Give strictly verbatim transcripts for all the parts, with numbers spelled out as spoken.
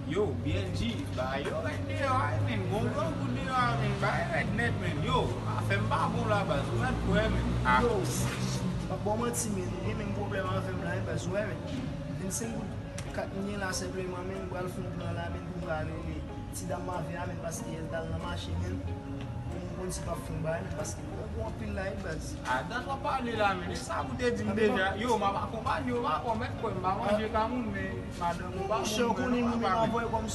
Yo, B L G, bagay yo rèd deyò a, men. Gon grangou deyò a, men. Bagay rèd nèt, men. Yo, afè m pa bon la, baz. Ou mèt kwè, men. Ah. Yo, m ap ba w manti, men. Ou gen menm pwoblèm avè m la, wi, baz. Ou wè, men. Vennsenk goud kat m gen la, senpleman, men. M pral fè yon plan la, men, pou m pral rele ti dam m avè a, men, paske l t al nan mache, men. Pou m konn si m ap fè yon bagay, men, paske m pran gwo anpil la, wi, baz. Ah, dat w ap pale la, men. E sa ou te di m deja. Yo, m ap akonpanye w, pa pwomèt kwè, m pa manje ka moun, men. Madanm ou pa bon, mwen non, pa bon. Ann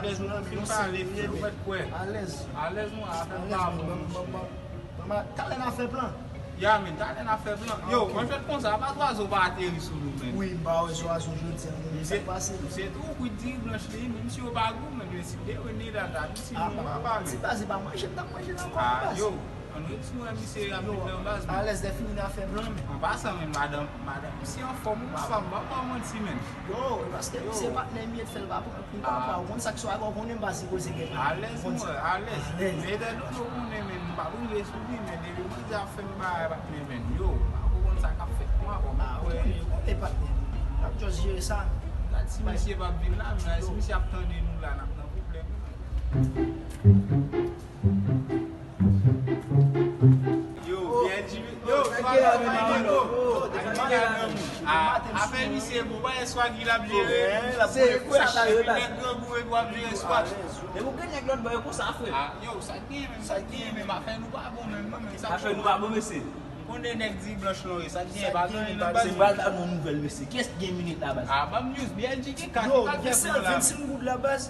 fin pale, frè, ou mèt kwè. Alèz. Alèz, mwen, afè m pa bon. Talè n a fè plan. Ya, men, talè n a fè plan. Yo, mwen fèt konsa, pa zwazo pa ateri sou nou, men. Wi, m pa wè zwazo jodi a, men sa k pase. Misye tou kwit diri blanch li, menm si yo pa gou, men, men si de rene la, ta di si nou pa pale. Ti baz, se pa manje m t ap manje nan kò m, baz. Ann ret sou mwen, misye ap vin nan baz, men. Alèz, lè fini n a fè plan, men. An pasan, men, madanm, madanm misye anfòm, wi, papa m, m pa ba w manti, men. Yo, e paske misye patnè m ye, t fè l pa pran kou, papa, ou konn sa k sou a, ou konnen m pa sipoze gen. Alèz, mwen, alèz. Men, dè dodo konnen, men, m p ap rive sou li, men, depi mwen di ap fè m bagay, patnè, men, yo, ou konn sa k ap fèt, mwen, bon, mwen, ou konnen, ou konnen, patnè. N ap just jere sa. Gad si misye p ap vin la, men, si misye ap tande nou la, n ap nan pwoblèm, wi. Yo, B L G, yo, swag la, yo, swag la, granmoun. Ah, afè misye bon, pa gen swag li l ap jere. Se fresh. Nèg grangou epi w ap jere swag. Depi w gen nèg lòt bò, yo konsa, frè. Ah, yo, sa k genyen menm, sa k genyen menm, afè nou pa bon menm, non, men sa k genyen. Afè nou pa bon, mesye. M konnen nèg diri blanch lan, sa k genyen, pa gen anyen nan baz. Se pral ba nou nouvèl, mesye. Kiyès ki gen minit la, baz? Ah, ban m news, B L G ki ka, ki ka fè pou la. Vennsenk goud la, baz.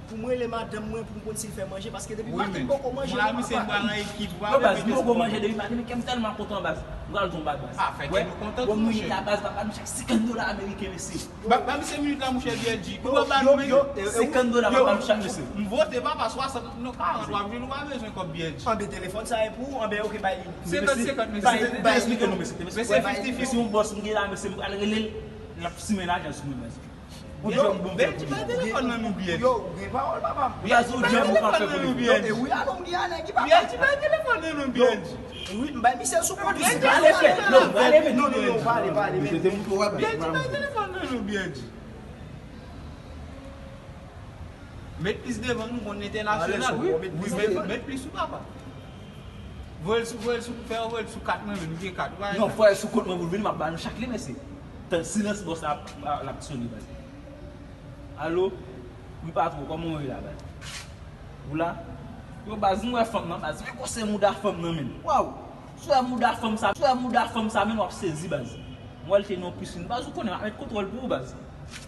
Pou mwen rele madanm mwen pou m konn si l fè manje, paske depi maten m poko manje non, papa. Yo, baz, m poko manje depi maten, men kè m tèlman kontan, baz. M pral tonbe, baz. Ah, fè kè nou kontan tou, monchè. Bon, minit la, baz, papa, nou chak senkant dola ameriken, mesye. Ba, ba misye minit la, monchè, B L G. Pou w ba nou, men. Senkant dola, papa, nou chak, mesye. M vote, papa, swasant, non, karant, w ap jwenn, ou pa bezwen kòb, B L G. Anben telefòn sa e pou ou, anben, oke, bay li. Senkant, senkant, mesye. Bay, bay li. Esplike nou, mesye. Mesye, fifty fifty. Si yon bòs m gen la, mesye, m pral rele l, l ap simen lajan sou mwen, mesye. Yo, B L G, bay telefòn nan nou, B L G. Yo, ou gen pawòl, papa. Bay telefòn nan nou, B L G. E wi, alò, m gen anèk ki pa. B L G, bay telefòn nan nou, B L G. Wi, m bay misye sou kont. B L G, bay telefòn nan nou, B L G. Non, non, non, pale, pale, men. B L G, bay telefòn nan nou, B L G. Met plis devan nou, konn entènasyonal. Wi, wi, met plis sou papa. Voye l sou, voye l sou, fè yo voye l sou kat mwen menm, m gen kat. Non, fè l sou kont mwen pou l vini, m ap ba nou chak li, mesye. Tann silans bòs la, la, l ap sone, baz. Alo? Wi, patwon, kòman w ye la, baz? Ou la? Yo, baz, m wè fanm nan, baz. Men gwosè mouda fanm nan, men. Waw! Si w wè mouda fanm sa, si w wè mouda fanm sa, men w ap sezi, baz. M wè l te nan yon piswin, baz, ou konnen, m ap met kontwòl pou ou, baz.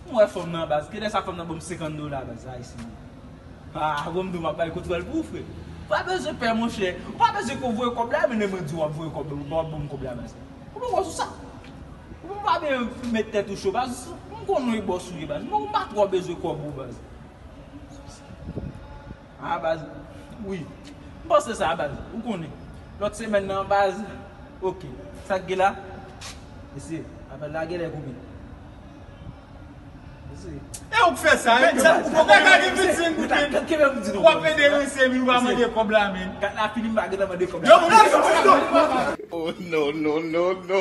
M wè fanm nan, baz. Kilè sa fanm nan ban m senkant dola, baz, ayisyen. Ah, bon, m di w m ap bay kontwòl pou ou, frè. Ou pa bezwen pè, monchè. Ou pa bezwen pou voye kòb la, men mwen di w ap voye kòb, w ap ban m kòb la, baz. Ou pa wè sou sa? Ou pa bezwen met tèt ou cho, baz. M konnen w bòs ou ye, baz. Men ou pa twò bezwen kòb ou, baz. Ah, baz. Wi. M panse sa, baz. Ou konnen. Lòt semèn nan, baz. Oke. Sa k gen la? Mesye, apèl la genlè koupe. Mesye. E ou k fè sa, e? Nèg la gen vennsenk goud, men. W ap ede rense, men ou pa mande kòb la, men. Kat la fini, m pa gentan mande kòb la. Yo, moun nan sou TikTok. Oh, no, no, no, no.